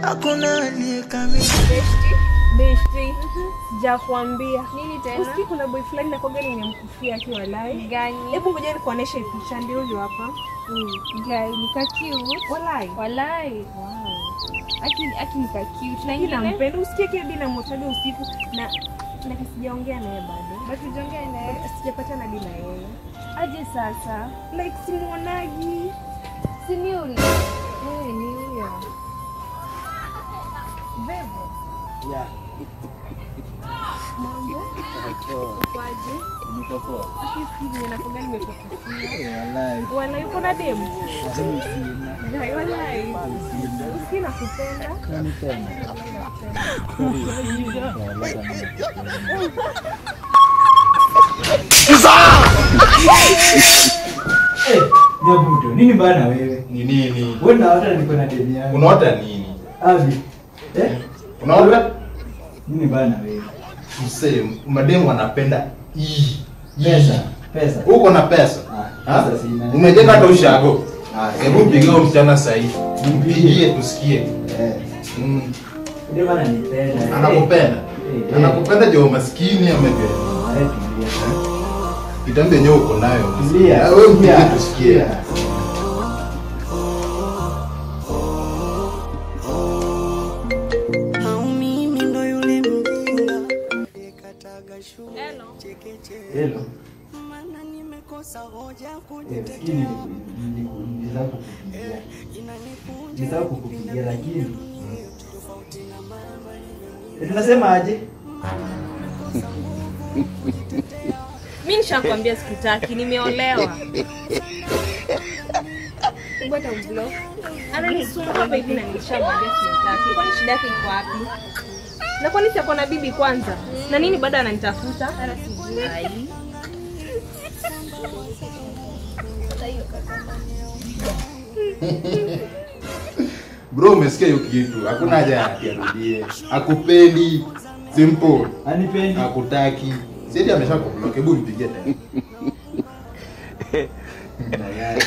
Hakuna aliyekamilika. Beshti, sijakwambia. Nini tena? Usikii kuna boy fulani nakwambia nimemkufia akiwa walai. Gani? Hebu ngoja nikuoneshe picha, ndio huyo hapa. Guy, ni ka cute. Walai. Walai. Wow. Aki ni ka cute. Na Lakini ingine? nampenda, usikie kile namotaga usiku na sijaongea naye bado. Basi hujaongea naye? Sijapatana hadi na yeye. Aje sasa? Like simuonagi. Si ni yule? Eh, ni huyo. Bebo. Yeah. Mambo? Kwaje? Niko poa. Aki siku ninakwambia nimekukufia. Walai. Walai uko na demu? Sina. Guy, walai. Usikii nakupenda. Unanipenda? Eh, Nyabuto, nini bana wewe? Ni nini? Wewe unaota niko na demu yangu. Unaota nini? Abi. Eh? Unaota? Nini bana wewe? Msee, mademu wanapenda hii. Pesa, pesa. Uko na pesa? Ah, pesa sina. Umejenga hata ushago. Ah, hebu mpigie huyo msichana sasa hivi. Mpigie. Mpigie tusikie. Eh. Ndio maana nipenda. Anakupenda. Anakupenda jo maskini amejua. Eh, tulia. Kitambi yenyewe uko nayo. Tulia. Wewe mpigie Tulia. tusikie. Au mimi ndo yule mjinga kataga shule Hello. Hello. Maana nimekosa hoja Sikii nilisahau kukupigia. Nilisahau kukupigia lakini. Tunasema aje? Mimi nishakwambia sikutaki, nimeolewa. Bwana ublock. Ananisumbua hapa hivi na nishamwambia simtaki. Kwani shida yake iko wapi? Na kwani si ako na bibi kwanza? Na nini bado ananitafuta? Hata sijui. Bro, umesikia hiyo kitu. Hakuna haja ya arudie. Hakupendi. Simple. Anipendi. Hakutaki. Sasa ameshakublock. Hebu mpigie tena. Tayari.